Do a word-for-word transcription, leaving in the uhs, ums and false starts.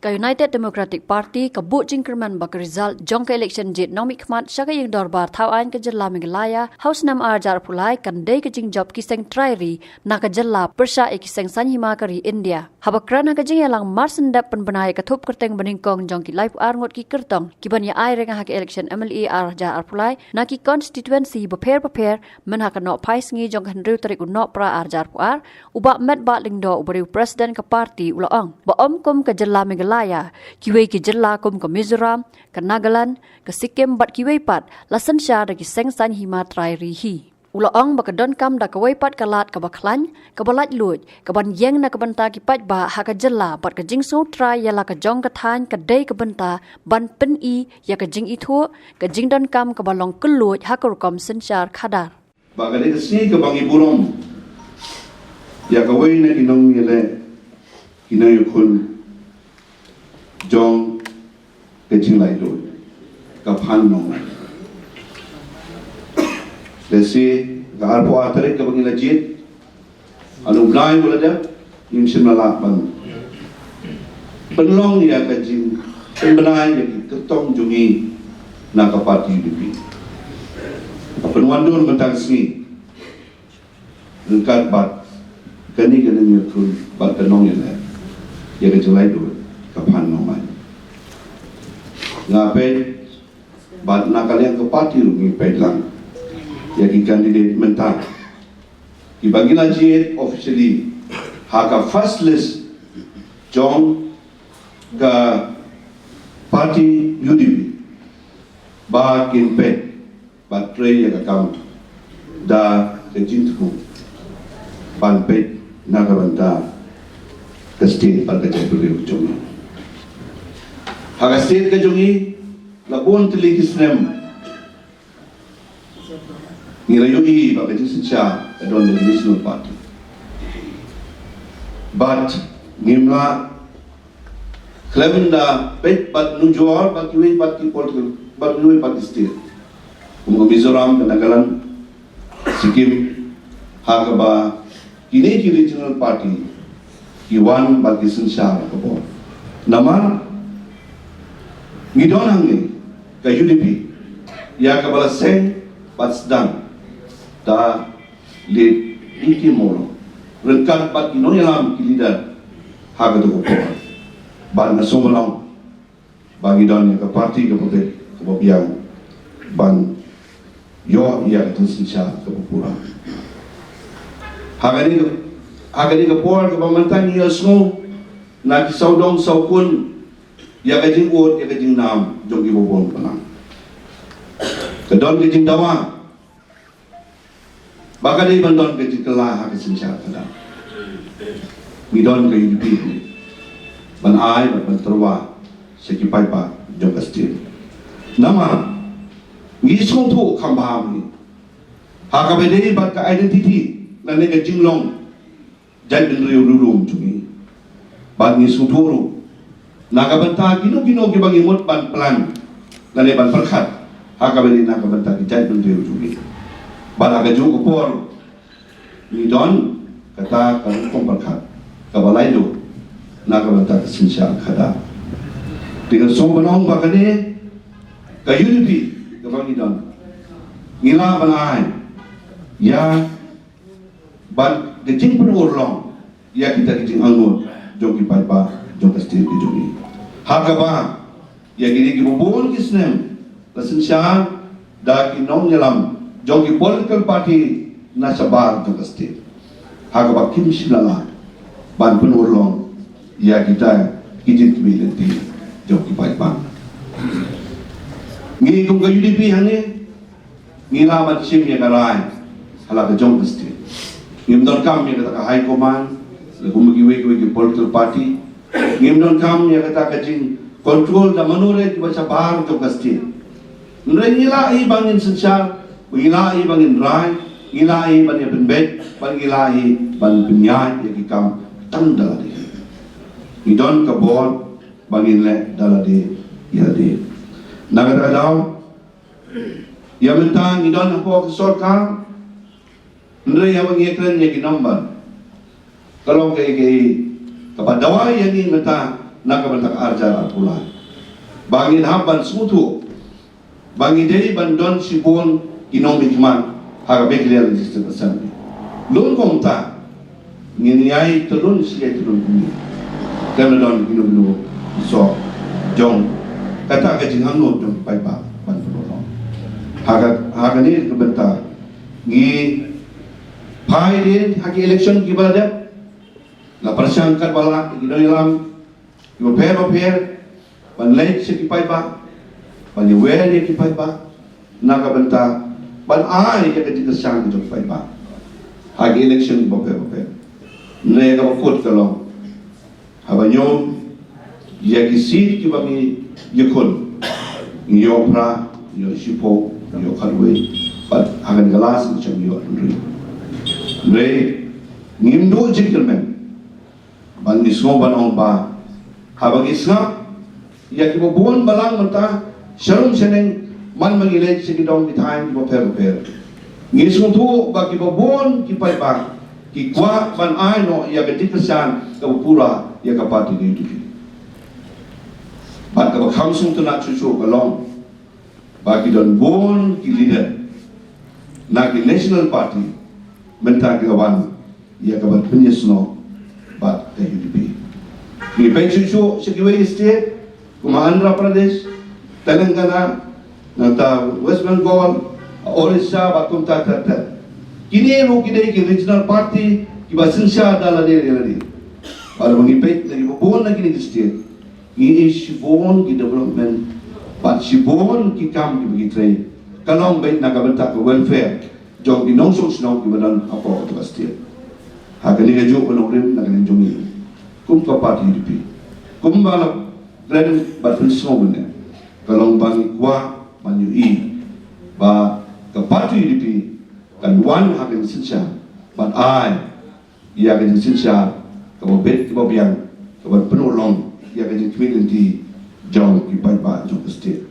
Ka United Democratic Party ka buh jingkyrmen ba ka result jong ka election jied nongmihkhmat sha ka ïing dorbar thaw aiñ ka jylla Meghalaya ha u snem ar hajar arphew lai kan dei ka jingjop ki seng trai ri na ka jylla pyrshah ïa ki seng saiñ hima ka ri India. Haba kren ha ka jingïalang marsyndep pynbna ïa ka thup kyrteng banyngkong jong ki laiphew ar ngut ki kyrtong kiban ïa ai reng ha ka election M L A ar hajar arphew lai na ki constituency bapher bapher, myn ha ka Nohphaisngi jong ka hynriew tarik u Nohprah ar hajar arphew ar, u Bah Metbah Lyngdoh uba dei u president ka party u la ong ba ym kum ka jylla Meghalaya, kiwei ki jylla kum ka Mizoram, ka Nagaland, ka Sikkim bad kiwei pat la synshar da ki seng saiñ hima trai ri hi. U la ong ba ka donkam da kawei pat ka lad kaba khlaiñ, kaba laitluid, kaban ïeng na ka bynta ki paidbah ha ka jylla bad ka jingsngewthuh ïa la ka jong ka thaiñ ka dei ka bynta ban pyni ïa ka jingithuh, ka jingdonkam kaba long kylluid ha ka rukom synshar khadar. Ba ka dei ka sngi kaba ngi burom ïa kawei na ki nongïaleh, ki nongïakhun jong ka jinglaitluid, ka Phan Nongmaiñ. Lehse ka arphew ar tarik kaba ngi la jied, ha u bnai ba la dep, ngim shym la lah ban pynlong ïa ka jingpynbna ïa ki kyrtong jong ngi na ka party U D P. Ka pynwandur mynta ka sngi ryngkat bad kane ka nongïakhun bad ka nongïaleh ïa ka jylla, ka Phan Nongmaiñ. Nga peit bad na ka liang ka party ruh ngi peit lang ïa ki candidate mynta kiba ngi la jied officially ha ka first list jong ka party U D P ba kin peit bad trei ïa ka kam da ka jingthmu ban peit na ka bynta ka state bad ka jaitbynriew jong ngi. Ha ka state ka jong ngi la bun tylli ki snem ngi la ïohi ba ka jingsynshar ka don da ka National Party. Bad ngim lah khlem da peit bad nujor bad kiwei pat ki political, bad kiwei pat ki state, kum ka Mizoram, ka Nagaland, Sikkim, ha kaba kine ki regional party ki wan bad ki synshar ka bor. Namar ngi don hangne ka U D P ïa kaba la seng bad sdang da Late E K Mawlong ryngkat bad ki nongïalam, ki leader ha kato ka por. Bad nga sngewbha long ba ngi don ïa ka party kaba bit kaba biang ban ïoh ïa ka jingsynshar kaba pura. Ha kane ka, ha kane ka por kaba mynta ngi ïohsngew na ki sawdong sawkun ïa ka jingud, ïa ka jingnam jong kiba bun paidlang. Ka don ka jingdawa ba ka dei ban don ka jingkylla ha ka synshar khadar. Ngi don ka U D P ban ai bad ban tyrwa sha ki paidbah jong ka state. Namar ngi sngewthuh kham bha ngi ha kaba dei bad ka identity lane ka jinglong jaitbynriew riewlum jong ngi. Bad ngi sngewthuh ruh na ka bynta kino kino kiba ngi mut ban plan lane ban pyrkhat ha kaba ïadei na ka bynta ki jaitbynriew jong ngi. Bad ha kajuh ka por ngi don kata ka rukom pyrkhat kaba laitluid na ka bynta ka synshar khadar. Te nga sngewbha ban ong ba kane ka U D P kaba ngi don ngi lah ban ai ïa bad ka jingpynurlong ïa kita ki jingangnud jong ki paidbah jong ka state ka jong ngi. Ha kaba ïa kine kiba bun ki snem la synshar da ki nongïalam jong ki political party na shabar jong ka state. Ha kaba kim shym la lah ban pynurlong ïa kita ki jingkmie lynti jong ki paidbah. Ngi kum ka U D P hangne ngi lah ban shim ïa ka rai ha la ka jong ka state. Ngim donkam ïa kata ka high command la kum kiwei kiwei ki political party. Ngim donkam ïa kata ka jingcontrol da mano re kiba shabar jong ka state. Hynrei ngi lah hi ba ngin synshar, ngi lah hi ba ngin rai, ngi lah hi ban ïa pynbeit, bad ngi lah hi ban pynïaid ïa ki kam tang da lade. Ngi don ka bor ba ngin leh da lade ïa lade. Na kata ka daw ïa mynta ngi don hapoh ka sorkar, hynrei haba ngi ïakren ïa ki number ka long kaei kaei kaba dawa ïa ngi mynta na ka bynta ka ar hajar arphew lai. Ba ngin hap ban sngewthuh ba ngi dei ban don shibun ki nongmihkhmat ha ka Meghalaya Legislative Assembly. Lum kumta ngin ïai tylun shi ïai tylun kumne. Kan don kino kino ki soh jong kata ka jinghangno jong paidbah ban pynlong. Ha ka, ha kane ka bynta ngi phai dien ha ki election kiba la dep. La pyrshang katba lah ïa ki nongïalam kiba pher ba pher ban leit sha ki paidbah, ban ïawer ïa ki paidbah na ka bynta ban ai ïa ka jingkyrshan ka jong ki paidbah ha ki election kiba pher ba pher. Hynrei kaba kut ka long, haba ñium ïa ki seat kiba ngi ïakhun, ngi ïoh phra, ngi ïoh shiphew, ngi ïoh khatwei, bad ha kane ka last election ngi ïoh hynriew. Hynrei ngim duh jingkyrmen. Ban ngi sngew ban ong ba haba ngi sngap ïa kiba bun balang mynta sharum shaneng, man ba ngi leit sha ki dong ki thaiñ kiba pher ba pher, ngi sngewthuh ba kiba bun ki paidbah ki kwah ban ai noh ïa ka jingkyrshan kaba pura ïa ka party ka U D P. Bad kaba kham sngewtynnat shuh shuh ka long ba ki don bun ki leader na ki national party mynta ki la wan ïa ka ban pynïasnoh bad ka U D P. Ngi peit shuh shuh sha kiwei ki state kum ha Andhra Pradesh, Telangana, nangta West Bengal, Orissa bad kumta ter ter. Kine ruh ki dei ki regional party kiba synshar da lade lade. Bad ngi peit na kiba bun na kine ki state, ngi ïohi shibun ki development bad shibun ki kam kiba ki trei, ka long beit na ka bynta ka welfare jong ki nongshong shnong kiba don hapoh kata ka state. Ha kane kajuh ka nongrim na ka liang jong ngi kum ka party U D P, kumba la kren bad pynsngew mynne, ka long ba ngi kwah ban ïohi ba ka party U D P kan wan ha ka jingsynshar bad ai ïa ka jingsynshar kaba bit kaba biang, kaban pynurlong ïa ka jingkhmih lynti jong ki paidbah jong ka state.